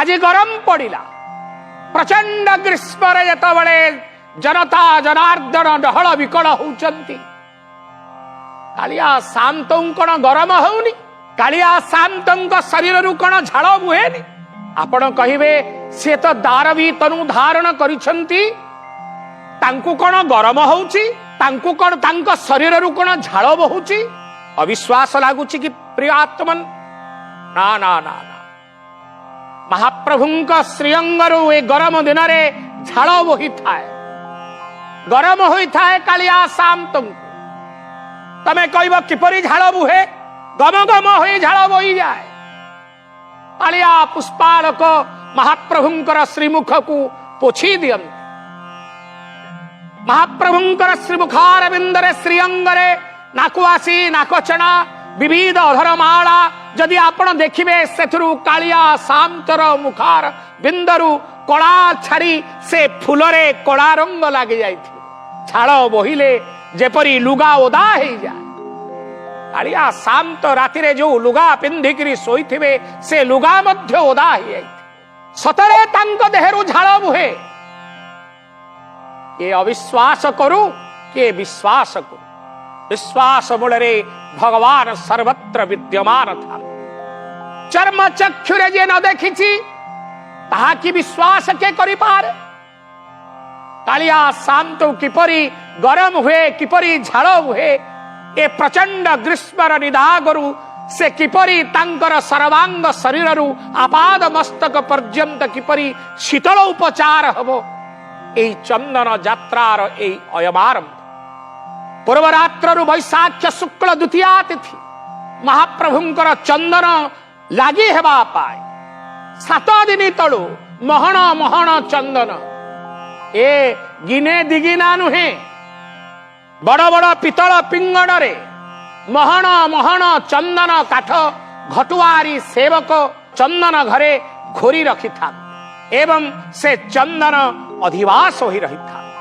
ଆଜି ଗରମ ପଡ଼ିଲା, ପ୍ରଚଣ୍ଡ ଗ୍ରୀଷ୍ମରେ ଯେତେବେଳେ ଜନତା ଜନାର୍ଦ୍ଦନ ଡହଳ ବିକଳ ହଉଛନ୍ତି, କାଳିଆ ସାଆନ୍ତଙ୍କୁ କଣ ଗରମ ହଉନି? କାଳିଆ ସାଆନ୍ତଙ୍କ ଶରୀରରୁ କଣ ଝାଳ ବୁହେନି? ଆପଣ କହିବେ, ସିଏ ତ ଦାରବୀ ତନୁ ଧାରଣ କରିଛନ୍ତି, ତାଙ୍କୁ କଣ ଗରମ ହଉଛି? ତାଙ୍କୁ କଣ, ତାଙ୍କ ଶରୀରରୁ କଣ ଝାଳ ବହୁଛି? ଅବିଶ୍ୱାସ ଲାଗୁଛି କି ପ୍ରିୟ ଆତ୍ମନ? ନା ନା ନା ନା, ମହାପ୍ରଭୁଙ୍କ ଶ୍ରୀଅଙ୍ଗରୁ ଏ ଗରମ ଦିନରେ ଝାଳ ବୋହିଥାଏ। ଗରମ ହୋଇଥାଏ କାଳିଆ ସାଆନ୍ତଙ୍କୁ। ତମେ କହିବ, କିପରି ଝାଳ ବୁହେ? ଗମ ଗମ ହୋଇ ଝାଳ ବୋହିଯାଏ। କାଳିଆ ପୁଷ୍ପାଳକ ମହାପ୍ରଭୁଙ୍କର ଶ୍ରୀମୁଖକୁ ପୋଛି ଦିଅନ୍ତି। ମହାପ୍ରଭୁଙ୍କର ଶ୍ରୀମୁଖାରବିନ୍ଦରେ, ଶ୍ରୀଅଙ୍ଗରେ ନାକୁଆସି, ନାକଚଣା, ବିବିଧ ଅଧରମାଳା ଯଦି ଆପଣ ଦେଖିବେ, ସେଥିରୁ କାଳିଆ ସାଆନ୍ତର ମୁଖାର ବିନ୍ଦରୁ କଳା ଛାଡ଼ି ସେ ଫୁଲରେ କଳା ରଙ୍ଗ ଲାଗି ଯାଇଥିବ। ଝାଳ ବୋହିଲେ ଯେପରି ଲୁଗା ଓଦା ହେଇଯାଏ, କାଳିଆ ସାଆନ୍ତ ରାତିରେ ଯୋଉ ଲୁଗା ପିନ୍ଧିକିରି ଶୋଇଥିବେ, ସେ ଲୁଗା ମଧ୍ୟ ଓଦା ହେଇଯାଇଥିବ। ସତରେ ତାଙ୍କ ଦେହରୁ ଝାଳ ବୁହେ। କିଏ ଅବିଶ୍ୱାସ କରୁ, କିଏ ବିଶ୍ୱାସ କରୁ, ବିଶ୍ୱାସ ମୂଳରେ ଭଗବାନ ସର୍ବତ୍ର ବିଦ୍ୟମାନ ଥାନ୍ତି। ଚର୍ମ ଚକ୍ଷୁରେ ଯିଏ ନ ଦେଖିଛି, ତାହା କି ବିଶ୍ୱାସ କିଏ କରିପାରେ? କାଳିଆ ସାଆନ୍ତ କିପରି ଗରମ ହୁଏ, କିପରି ଝାଳ ହୁଏ, ଏ ପ୍ରଚଣ୍ଡ ଗ୍ରୀଷ୍ମର ନିଦାଗରୁ ସେ କିପରି ତାଙ୍କର ସର୍ବାଙ୍ଗ ଶରୀରରୁ ଆପାଦ ମସ୍ତକ ପର୍ଯ୍ୟନ୍ତ କିପରି ଶୀତଳ ଉପଚାର ହବ, ଏଇ ଚନ୍ଦନ ଯାତ୍ରାର ଏଇ ଅୟମାରମ୍ଭ। ପୂର୍ବରାତ୍ରରୁ ବୈଶାଖ ଶୁକ୍ଳ ଦ୍ୱିତୀୟା ତିଥି, ମହାପ୍ରଭୁଙ୍କର ଚନ୍ଦନ ଲାଗି ହେବା ପାଇଁ 7 ଦିନ ତଳୁ ମହଣ ମହଣ ଚନ୍ଦନ, ଏ ଗିନେ ଦିଗିନା ନୁହେଁ, ବଡ ବଡ ପିତ୍ତଳ ପିଙ୍ଗଣରେ ମହଣ ମହଣ ଚନ୍ଦନ କାଠ ଘଟୁଆରୀ ସେବକ ଚନ୍ଦନ ଘରେ ଘୋରି ରଖିଥାନ୍ତି ଏବଂ ସେ ଚନ୍ଦନ ଅଧିବାସ ହୋଇ ରହିଥାନ୍ତି।